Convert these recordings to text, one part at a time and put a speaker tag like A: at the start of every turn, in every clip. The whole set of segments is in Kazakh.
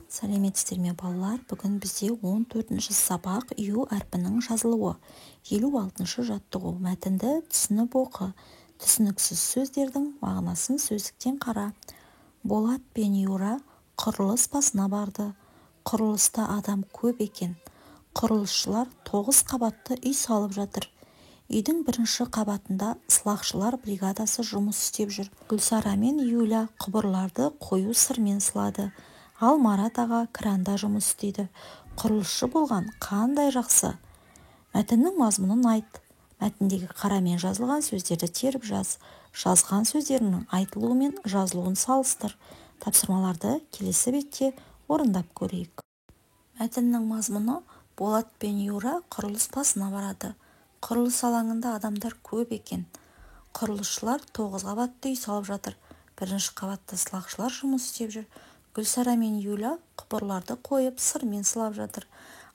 A: Сәлеметсіздер ме, балалар? Бүгін бізде 14-ші сабақ, «ю» әрпінің жазылуы. 56-шы жаттығу. Мәтінді түсініп оқы. Түсініксіз сөздердің мағынасын сөздіктен қара. Болат пен Юра құрылыс басына барды. Құрылыста адам көп екен. Құрылысшылар 9 қабатты үй салып жатыр. Үйдің бірінші қабатында сылақшылар бригадасы жұмыс істеп жүр. Гүлсара мен Юля құбырларды қою сырмен сылады. Ал Марат аға кранда жұмыс істейді. Құрылысшы болған қандай жақсы! Мәтіннің мазмұнын айт. Мәтіндегі қарамен жазылған сөздерді теріп жаз. Жазған сөздеріңнің айтылуы мен жазылуын салыстыр. Тапсырмаларды келесі бетте орындап көрейік. Мәтіннің мазмұны: Болат пен Юра құрылыс басына барады. Құрылыс алаңында адамдар көп екен. Құрылысшылар 9 қабатты үй салып жатыр. Бірінші қабатта сылақшылар жұмыс істеп жүр. Гүлсара мен Юля құбырларды қойып, сырмен сылап жатыр.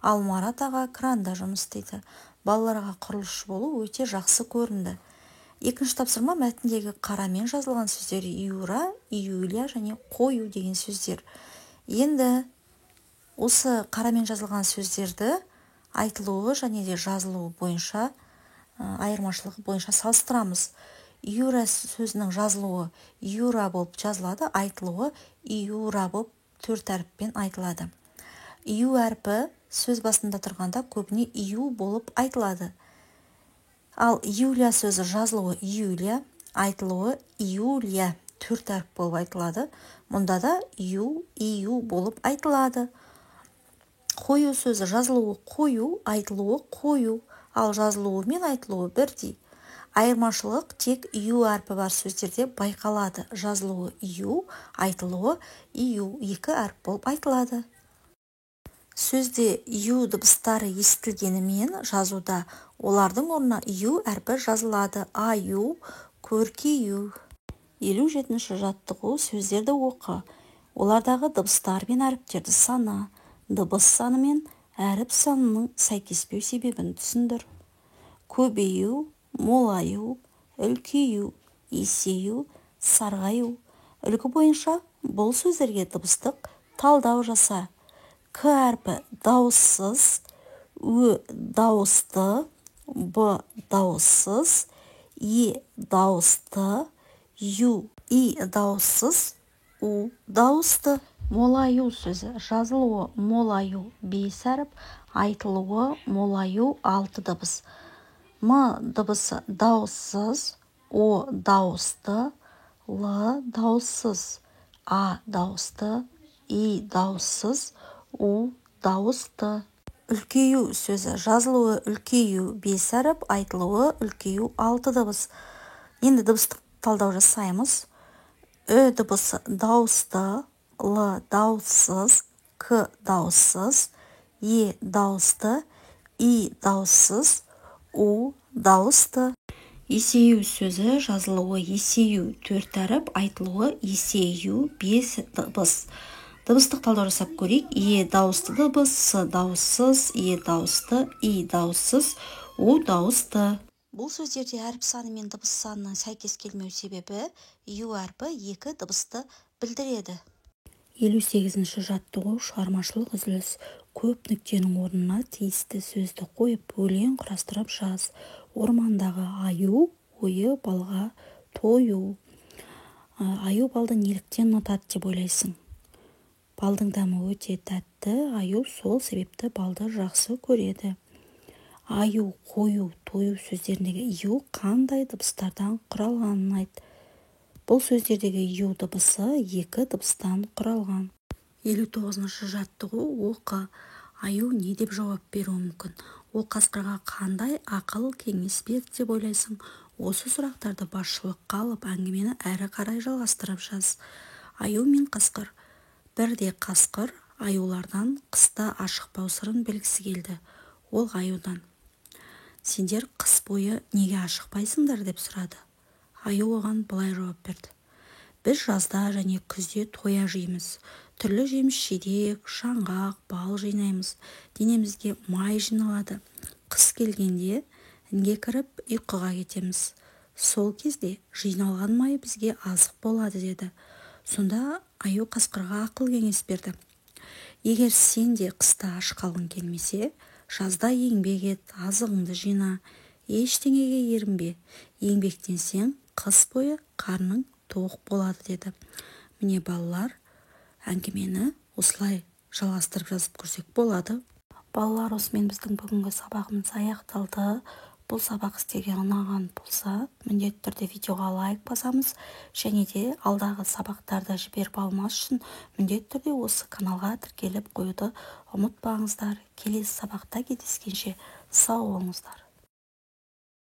A: Ал Марат аға кранда жұмыс істейді. Балаларға құрылысшы болу өте жақсы көрінді. Екінші тапсырма: мәтіндегі қарамен жазылған сөздер Юра, Юля және қою деген сөздер. Енді осы қарамен жазылған сөздерді айтылуы және де жазылуы бойынша, айырмашылығы бойынша салыстырамыз. Юра сөзінің жазылуы Юра болып жазылады, айтылуы Юра болып төрт әріппен айтылады. Ю әрпі сөз басында тұрғанда көбіне ю болып айтылады. Ал Юлия сөзі жазылуы Юлия, айтылуы Юлия, төрт әріп болып айтылады. Мұнда да ю, ию болып айтылады. Қою сөзі жазылуы қою, айтылуы қою, ал жазылуы мен айтылуы бірдей. Айырмашылық тек ю әрпі бар сөздерде байқалады. Жазылуы ю, айтылуы ию, екі әріп болып айтылады. Сөзде ю дыбыстары естілгенімен, жазуда олардың орнына ю әрпі жазылады: аю, көркею. 57-ші жаттығу. Сөздерді оқы. Олардағы дыбыстар мен әріптерді сана. Дыбыс саны мен әріп санының сәйкеспеу себебін түсіндір. Көбею, молаю, үлкею, есею, сарғаю. Үлгі бойынша бұл сөздерге дыбыстық талдау жаса. К әрпі дауыссыз, Ө дауысты, Б дауыссыз, Е дауысты, Ю, И дауыссыз, У дауысты. Молаю сөзі жазылуы молаю, бес әріп, айтылуы молаю, алты дыбыс. М дыбысы дауыссыз, О дауысты, Л дауыссыз, А дауысты, И дауыссыз, У дауысты. Үлкею сөзі жазылуы үлкею, бес әріп, айтылуы үлкею, алты дыбыс. Енді дыбыстық талдау жасаймыз. Ү дыбысы дауысты, Л дауыссыз, К дауыссыз, Е дауысты, И дауыссыз, У дауысты. Есею сөзі жазылуы есею, төрт әріп, айтылуы есею, бес дыбыс. Дыбыстық талдау жасап көрейік. Е дауысты дыбыс, С дауыссыз, Е дауысты, И дауыссыз, У дауысты. Бұл сөздерде әріп саны мен дыбыс санының сәйкес келмеу себебі ю әрпі екі дыбысты білдіреді. 58-ші жаттығу. Шығармашылық үзіліс. Көп нүктенің орнына тиісті сөзді қойып, өлең құрастырып жаз. Ормандағы аю, ойы балға тою. Аю балды неліктен ұнатады деп ойлайсың? Балдың дәмі өте тәтті, аю сол себепті балды жақсы көреді. Аю, қою, тою сөздеріндегі ю қандай дыбыстардан құралғанын айт. Бұл сөздердегі ю дыбысы екі дыбыстан құралған. 59-шы жаттығу. Оқы. Аю не деп жауап беруі мүмкін? Ол қасқырға қандай ақыл кеңес берді деп ойлайсың? Осы сұрақтарды басшылыққа алып, әңгімені әрі қарай жалғастырып жаз. Аю мен қасқыр. Бірде қасқыр аюлардан қыста ашықпау сырын білгісі келді. Ол аюдан: «Сендер қыс бойы неге ашықпайсыңдар?» – деп сұрады. Аю оған былай жауап берді: «Біз жазда және күзде тоя жейміз. Түрлі жеміс-жидек, жаңғақ, бал жинаймыз. Денемізге май жиналады. Қыс келгенде інге кіріп, ұйқыға кетеміз. Сол кезде жиналған май бізге азық болады», – деді. Сонда аю қасқырға ақыл кеңес берді. Егер сен де қыста аш қалғың келмесе, жазда еңбек ет, азығыңды жина, ештеңеге ерінбе. Еңбектенсең, қыс бойы қарның тоқ болады, деді. Міне, балалар, әңгімені осылай жалғастырып жазып көрсек болады. Балалар, осымен біздің бүгінгі сабағымыз аяқталды. Бұл сабақ сіздерге ұнаған болса, міндетті түрде видеоға лайк басамыз және де алдағы сабақтарды жіберіп алмас үшін міндетті түрде осы каналға тіркеліп қоюды ұмытпаңыздар. Келесі сабақта кездескенше сау болыңыздар.